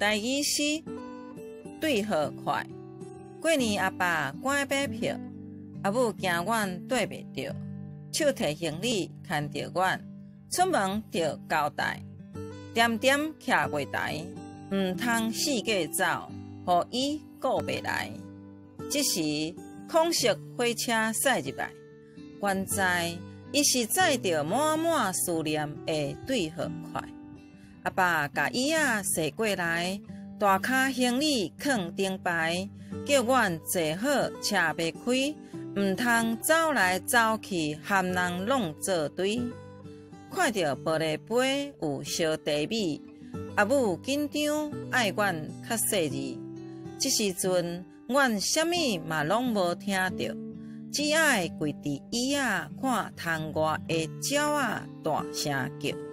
台語詩對號快。過年阿爸趕買票，阿母驚阮綴袂著，手提行李牽著阮出門著交代，恬恬徛月台，毋通四界走，予伊顧袂來。這時孔色火車駛入來，原知伊是載著滿滿思念的對號快。阿爸共椅仔踅過來，大跤行李囥頂排，叫阮坐好車欲開，毋通走來走去，含人攏做堆。看著玻璃杯有燒茶米，阿母緊張愛阮較細膩。這時陣，阮啥物嘛攏無聽著，只愛跪佇椅仔看窗外的鳥仔大聲叫。